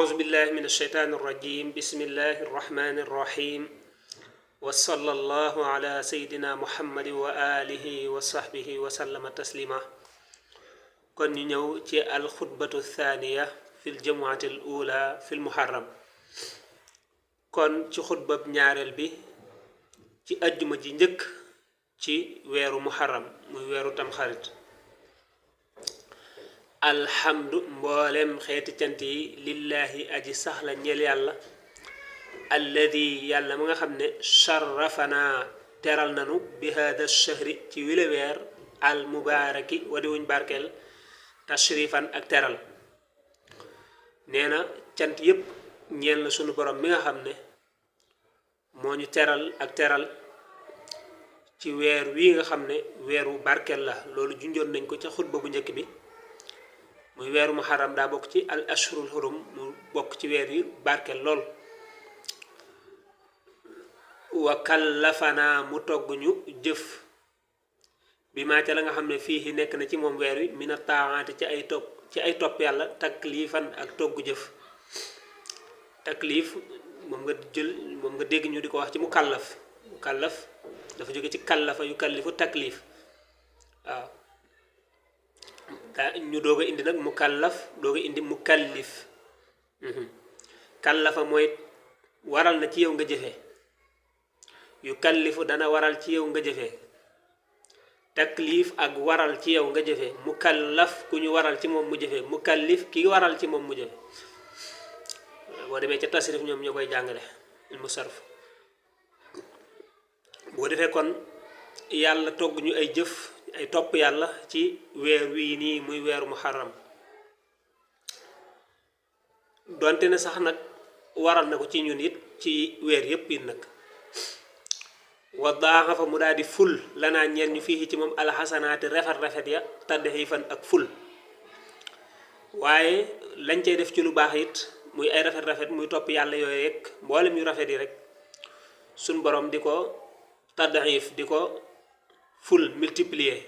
أعوذ بالله من الشيطان الرجيم بسم الله الرحمن الرحيم وصلى الله على سيدنا محمد وآله وصحبه وسلم تسليما كن نيو تي الخطبة الثانية في الجمعة الأولى في المحرم كن تي خطبة ñaarel bi ci aljuma ji ñëk ci wéru muharram muy wéru tam xarit alhamdu mboolem xeeti cant yi lillahi aji saxla ñeel yàlla alladi yàlla ma nga xam ne sharrafana teral nanu bi hada shahri ci wile weer al mubaaraki wadi wuñ barkeel tashrifan ak teral nee na cant yépp ñeel na sunu borom mi nga xam ne moo ñu teral ak teral ci weer wii nga xam ne weeru barkeel la loolu junjoon nañ ko ca xutba bu njëkk bi muy weeru muharram daa bokk ci al ashurul hurum mu bokk ci weer yi barkel lool wa kallafana mu togg ñu jëf bi maa ca la nga xam ne fii nekk na ci moom weer wi mina taaxaati ci ay topp yàlla taklifan ak togg jëf taklif moom nga dégg ñu di ko wax ci mu kallaf dafa jóge ci kallafa yu kallifu taklif waaw ñu doga indi nak mukallaf doga indi mukallif kallafa moy waral na ci yow nga jëfé yu kallifu dana waral ci yow nga jëfé taklif ak waral ci yow nga jëfé mukallaf ku ñu waral ci mom mu jëfé mukallif ki waral ci mom mu jëfé bo démé ci tasrif ñom ñokoy jàngale il musarraf bo défé kon yalla togg ñu ay jëf ay topp yàlla ci weer wii nii muy weeru muharram donte ne sax nag waral na ko ci ñun it ci weer yépp it nag wa daaxa fa mu daal di ful lanaa ñeen ñu fii ci moom alxasanaati rafet ya tadxiifan ak ful waaye lañ cay def ci lu baax it muy ay rafet muy topp yàlla yooyu rek mboolem yu rafet yi rek suñ borom di ko tadxiif di ko ful multiplier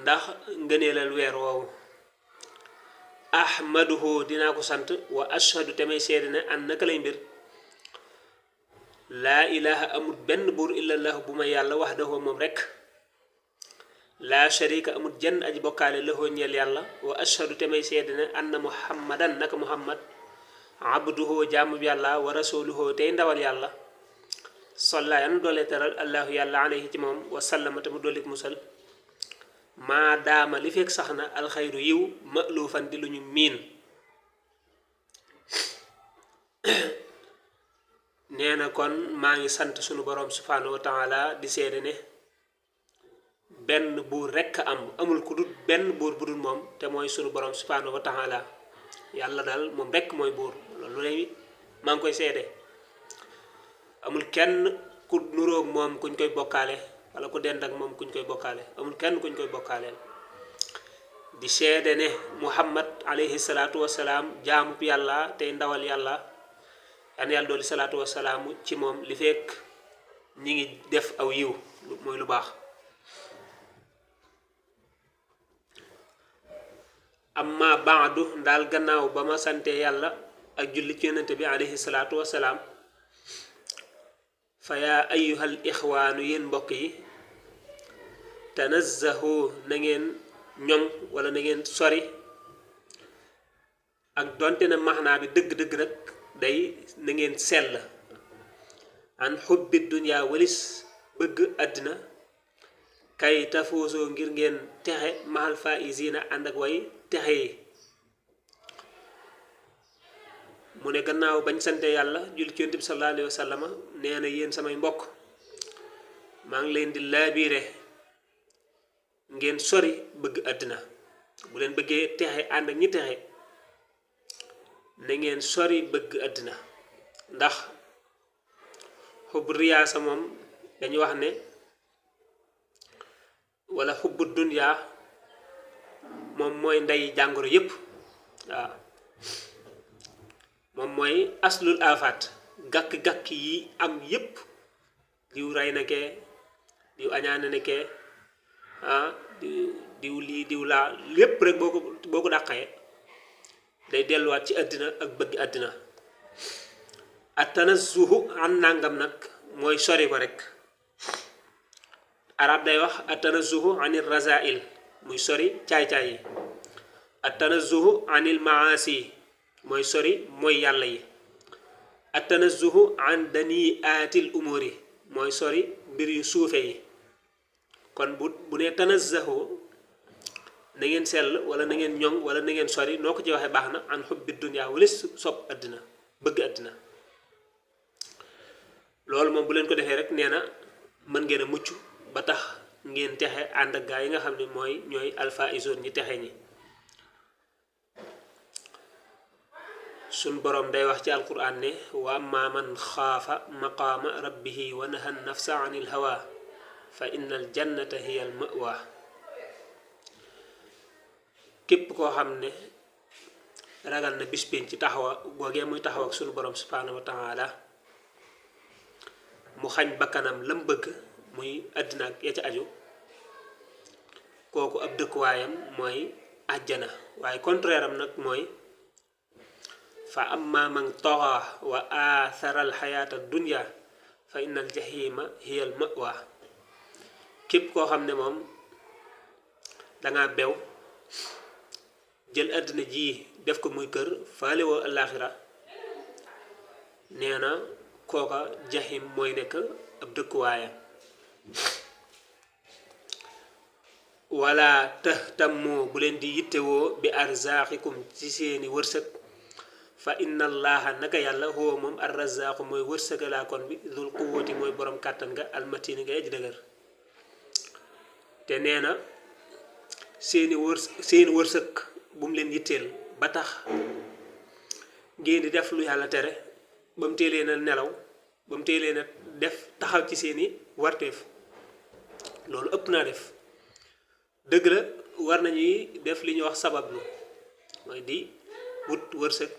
ndax ngëneelal weer woowu ahmaduhu dinaa ko sant wa ashhadu tamay seede ne an naka lay mbir laa ilaha amul benn buur illallahu bu ma yàlla wahdahu moom rek laa sharika amul jenn aji bokkaale lahoo ñeel yàlla wa ashhadu tamay seede ne anna muhammadan naka muhammad abduhu jaamu yàlla wa rasuluhu tey ndawal yàlla salla yan doole teral allahu yàlla alayhi ci moom wa sallama tamu doolik musal maa daama li fekk sax na alxayru yiw ma'luufan di lu ñu miin nee na kon maa ngi sant sunu borom subhanahu wa taala di seede ne benn buur rekk amul ku dul benn buur bu dul moom te mooy sunu borom subhanahu wa taala yàlla daal moom rekk mooy buur loolu lay maa ngi koy seede amul kenn ku nuroog moom kuñ koy bokkaale wala ku dend ak moom kuñ koy bokkaale amul kenn kuñ koy bokkaaleel di seede ne muhammad alayhi salaatu wasalaam jaamub yàlla tey ndawal yàlla yan yàlla dooli salaatu wasalaam ci moom li fekk ñi ngi def aw yiw mooy lu baax amma baadu ndaal gannaaw ba ma sante yàlla ak julli ci yonente bi alayhi salaatu wasalaam fa yaa ayyuhal ixwaanu yéen mbokk yi tanazzahu na ngeen ñoŋ wala na ngeen sori ak donte na maxnaa bi dëgg-dëgg rek day na ngeen sell an xubbi dunya walis bëgg àddina kay tafuusoo ngir ngeen texe mahal faisina ànd ak way texe yi mu ne gannaaw bañ sante yàlla julli ci yonent bi sallallahu alayhi wa sallam nee na yéen samay mbokk maa ngi leen di laabiire ngeen sori bëgg àddina bu leen bëggee texe ànd ak ñi texe na ngeen sori bëgg àddina ndax xubbu riyaasa moom dañu wax ne wala xubbu dunya moom mooy ndey jàngoro yépp waaw moom mooy aslul afaat gàkk-gàkk yi am yépp diw ray na kee diw añaane na kee diw lii diw laa lépp rek boo ko dàqee day delluwaat ci àddina ak bëgg àddina. atanazzuhu an nangam nag mooy sori ko rek. arab day wax atanazzuhu anil razail muy sori caay-caay yi. atanazzuhu anil maasi mooy sori mooy yàlla yi. atanazzuhu an dani aatil umuri mooy sori mbir yu suufe yi. kon bu ne tanazzahu na ngeen sell wala na ngeen ñoŋ wala na ngeen sori noo ko ci waxee baax na an xubbi dunya walis sopp àddina bëgg àddina. loolu moom bu leen ko defee rek nee na mën ngeen a mucc ba tax ngeen texe ànd ak gaa yi nga xam ne ñooy alfaizoon ñi texe ñi. sun borom day wax ci alquran ne wa amma man xaafa maqaama rabbihi wa naha nafsa anil hawa fa innal jannata hiya al mawa. képp koo xam ne ragal na bis pénc ci taxawa googee muy taxaw ak sunu borom subhanahu wa taala mu xañ bakkanam lam bëgg muy àddina ak ya ca aju kooku ab dëkkuwaayam mooy àjjana. waaye contraire am nag mooy fa amma man taxa wa athara al xayaata dunya fa inna al jahima hiya al mawa. képp koo xam ne moom danga bew jël àddina ji def ko muy kër faale woo alaaxira nee na kooka jahim mooy nekk ab dëkkuwaayam. wala tahtammu bu leen di yittewoo bi arzaaqikum ci seeni wërsëg fa inna allaha naka yàlla huwa moom arrazaqu mooy wërsëgalaa kon bi dul quwwati mooy borom kàttan nga almatini nga aji dëgër. te nee na seeni wërsëg bu mu leen yitteel ba tax ngeen di def lu yàlla tere ba mu teelee na nelaw ba mu teelee na def taxaw ci seeni warteef. loolu ëpp naa def. dëgg la war nañuy def li ñuy wax sabablu mooy di wut wërsëg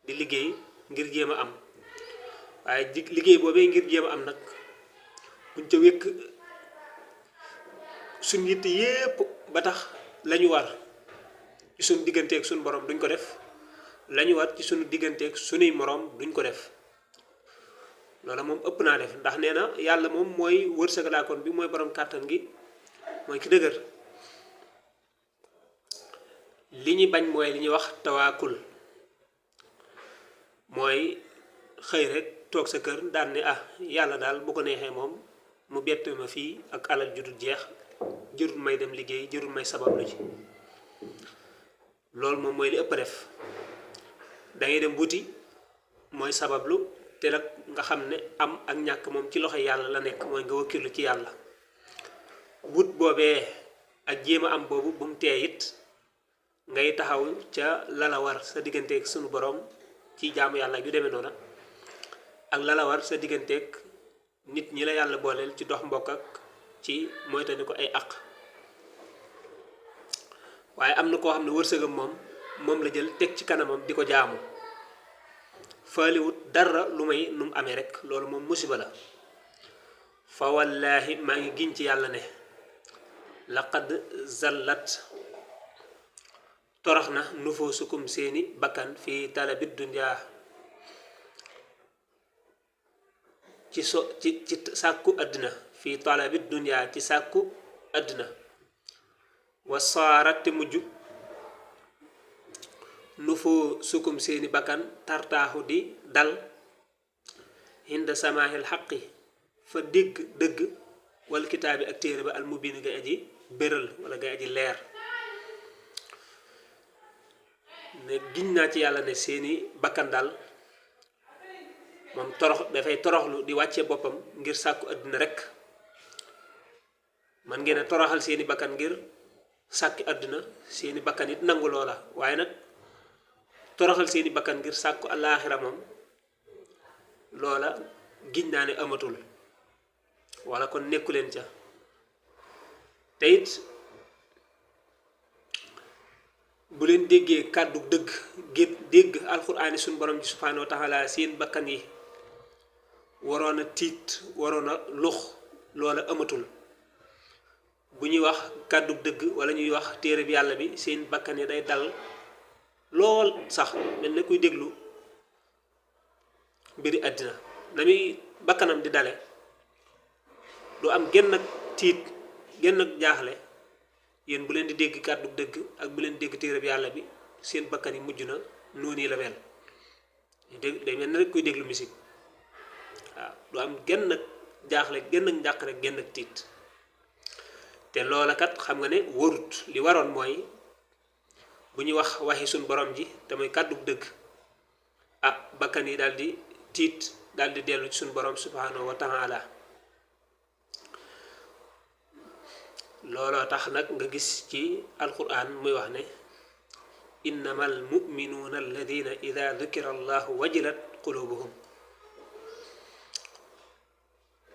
di liggéey ngir jéem a am waaye liggéey boobee ngir jéem a am nag buñ ca wékk suñ yitte yépp ba tax lañu war ci suñ digganteeg suñ borom duñ ko def lañu war ci suñu digganteeg suñuy moroom duñ ko def. loola moom ëpp naa def ndax nee na yàlla moom mooy wërsëgalaakoon bi mooy borom kàttan gi mooy ki dëgër. li ñu bañ mooy li ñuy wax tawaakul mooy xëy rek toog sa kër daan ne yàlla daal bu ko neexee moom mu bett ma fii ak alal ju dul jeex jërul may dem liggéey jërul may sabab lu ci. loolu moom mooy li ëpp def. dangay dem wuti mooy sabablu te nag nga xam ne am ak ñàkk moom ci loxo yàlla la nekk mooy nga wakkilu ci yàlla. wut boobee ak jéem a am boobu bu mu tee it ngay taxaw ca lala war sa digganteeg sunu borom ci jaamu yàlla yu demee noona ak lala war sa digganteeg nit ñi la yàlla booleel ci dox mbokk ak ci moytandi ko ay àq. waaye am na koo xam ne wërsëgam moom la jël teg ci kanamam di ko jaamu faaliwut dara lu may nu mu amee rek loolu moom musiba la. fa wallaahi maa ngi giñ ci yàlla ne laqad zallat torox na nufusukum seeni bakkan fi talabi dunya ci sàkku àddina fi talabi dunya ci sàkku àddina. wa saarat te mujj nufusukum seeni bakkan tartaaxu di dal hinda samaahil xaqi fa dégg dëgg wal kitaabi ak téere ba al mubin ngay aji béral wala ngay aji leer. ne giñ naa ci yàlla ne seeni bakkan daal moom dafay toroxlu di wàcce boppam ngir sàkku àddina rek. man ngeen a toroxal seeni bakkan ngir sàkki àddina seeni bakkan it nangu loola waaye nag toroxal seeni bakkan ngir sàkku alaaxira moom loola giñ naa ne amatul wala kon nekku leen ca. te it bu leen déggee kàddu dëgg dégg alxuraani suñu borom ji subhaanahu wa taala seen bakkan yi waroon a tiit waroon a lux loola amatul. bu ñuy wax kàddu dëgg wala ñuy wax téere bi yàlla bi seen bakkan yi day dal lool sax mel ne kuy déglu mbiri àddina na muy bakkanam di dale du am genn ak tiit genn ak jaaxle yéen bu leen di dégg kàddu dëgg ak bu leen dégg téereb yàlla bi seen bakkan yi mujj na noonu la mel dégg day mel ne rek kuy déglu musique waaw du am genn ak jaaxle genn ak njàq rek genn ak tiit te loola kat xam nga ne warut li waroon mooy bu ñu wax waxi suñ borom ji te muy kàddu dëgg ah bakkan yi daal di tiit daal di dellu ci suñ borom subhanahu wa taala looloo tax nag nga gis ci alquran muy wax ne innama almuminuuna alladina ida dukira allahu wajilat qulubuhum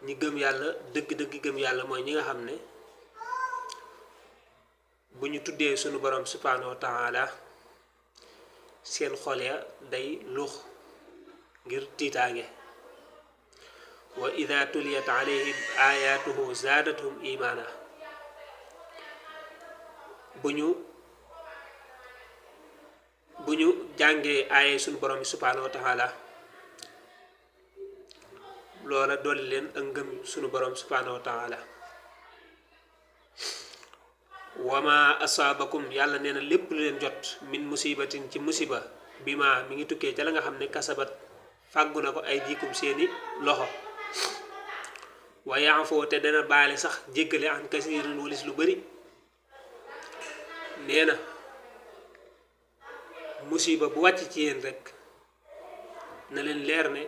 ñi gëm yàlla dëgg-dëgg gëm yàlla mooy ñi nga xam ne bu ñu tuddee sunu borom subhanahu wa taala seen xol ya day lux ngir tiitaange wa ida tuliyat alayhim ayatuhu zaadathum imaana bu ñu jàngee aaye sunu borom subhanahu wa taala loola dolli leen ak ngëm sunu borom subhanahu wa taala wama asaabakum yàlla nee na lépp lu leen jot min musibatin ci musiba bi ma mi ngi tukkee ca la nga xam ne kasabat fàggu na ko ay diikum seeni loxo wa yaafoo te dana baale sax jéggale an kasiirin walis lu bari nee na musiba bu wàcc ci yéen rek na leen leer ne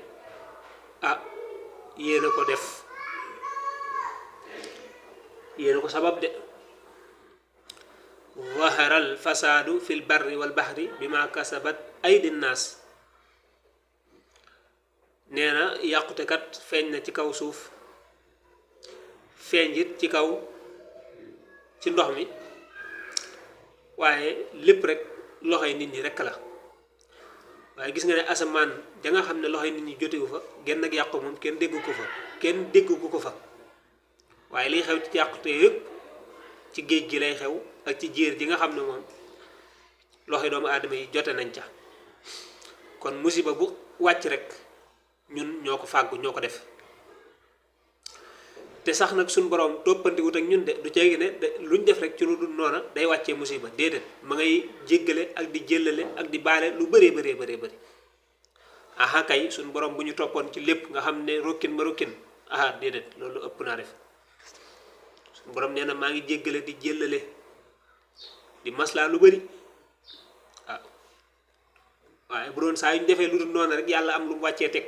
ah yéena ko def yéena ko sabab de zahara al fasaadu fi l barri wal bahri bima kasabat aydi nnaas nee na yàqute kat feeñ na ci kaw suuf feeñ it ci kaw ci ndox mi waaye lépp rek loxoy nit ñi rek la waaye gis nga ne asamaan da nga xam ne loxoy nit ñi jotewu fa genn ak yàqu moom kenn déggu ko fa waaye liy xew ci yàqute yëpp ci géej gi lay xew ak ci jéer ji nga xam ne moom loxoy doomu aadama yi jote nañ ca kon musiba bu wàcc rek ñun ñoo ko fàggu ñoo ko def te sax nag suñ borom toppandi wut ak ñun de du ceegi ne luñ def rek ci lu dul noona day wàccee musiba déedéet ma ngay jéggale ak di jëllale ak di baale lu bëree bëri aha kay suñ borom bu ñu toppoon ci lépp nga xam ne rokkin ma rokkin aha déedéet loolu ëpp naa def suñ borom nee na maa ngi jéggale di jëllale di maslaa lu bëri waaw waaye bu doon saa yu ñu defee lu dul noona rek yàlla am lu mu wàccee teg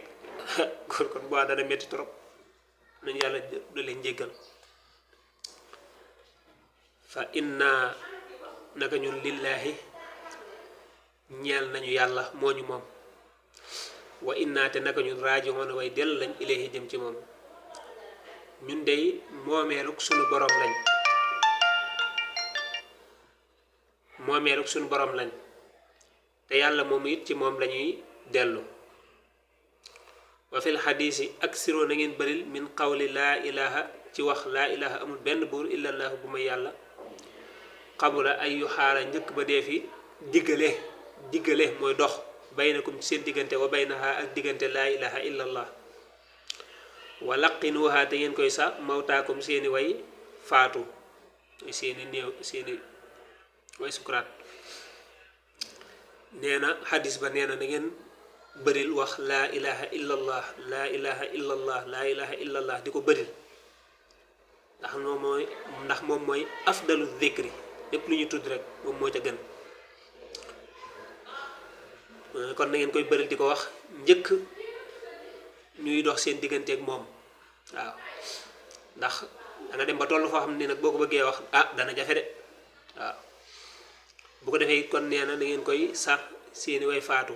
kon boo dana métti trop nañu yàlla du leen jéggal fa inna naka ñun lillahi ñeel nañu yàlla moo ñu moom wa inna te naka ñun raaji'uun way dellu lañ ilayhi jëm ci moom ñun dey moomeeluk sunu borom lañ te yàlla moomu it ci moom lañuy dellu wa fil xadiisi aksiroo na ngeen bëril min qawli laa ilaha ci wax laa ilaha amul benn buur illallahu bu may yàlla xabula ay yu xaala njëkk ba dee fi diggale mooy dox baynakum ci seen diggante wa baynaha ak diggante laa ilaha illallah wa laqinuha te ngeen koy sa mawtaakum seeni way faatu seeni néew seeni way sukuraat nee na xadis ba nee na da ngeen bëril wax laa ilaha illallah laa ilaha illallah laa ilaha illallah di ko bëril ndax moom mooy afdalu dhikri lépp lu ñu tudd rek moom moo ca gën kon na ngeen koy bëril di ko wax njëkk ñuy dox seen digganteeg moom waaw ndax danga dem ba tollu foo xam ne nag boo ko bëggee wax dana jafe de waaw bu ko defee kon nee na da ngeen koy sax seeni way faatu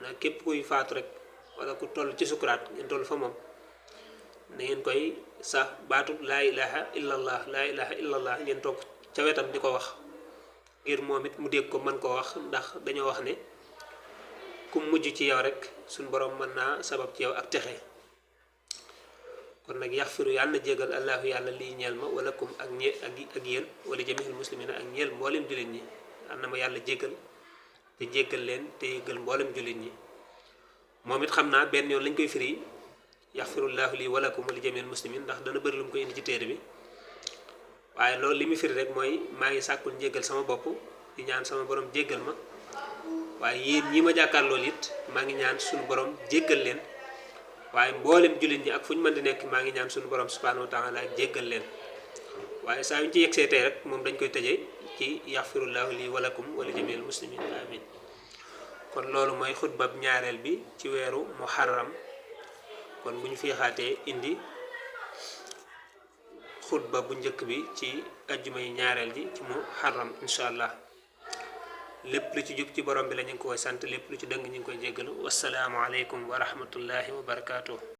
na képp kuy faatu rek wala ku toll ci sukuraat ngeen toll fa moom na ngeen koy sax baatu laa ilaha illallah laa ilaha illallah ngeen toog ca wetam di ko wax ngir moom it mu dégg ko mën koo wax ndax dañoo wax ne ku mujj ci yow rek suñ borom mën naa sabab ci yow ak texe kon nag yaxfiru yàlla na jégal allahu yàlla lii ñeel ma wala kum ak ak yéen wala jamihil muslimina ak ñeel mboolem jullit ñi am na ma yàlla jégal te jéggal leen te yëggal mboolem jullit ñi. moom it xam naa benn yoon lañ koy firi yaxfirullahu lii walakum wa li jamil muslimin ndax dana bëri lu mu koy indi ci téere bi waaye loolu li mu firi rek mooy maa ngi sàkkul njéggal sama bopp di ñaan sama borom jéggal ma waaye yéen ñi ma jàkkaar loolu it maa ngi ñaan suñu borom jéggal leen waaye mboolem jullit ñi ak fu ñu mën di nekk maa ngi ñaan suñu borom subhanahu wa taala jéggal leen waaye saa yu ñu ci yegsee tey rek moom dañ koy tëjee ci yaxfirullahu lii walakum wa li jamil muslimin amin. kon loolu mooy xutbab ñaareel bi ci weeru muharram kon bu ñu fi xaatee indi xutba bu njëkk bi ci ajjuma yi ñaareel ji ci muharram incha allah lépp lu ci jub ci borom bi la ñu ngi koy sant lépp lu ci dëng ñu ngi koy jéggalu wasalaamu aleykum wa rahmatullahi wa barakaatuh.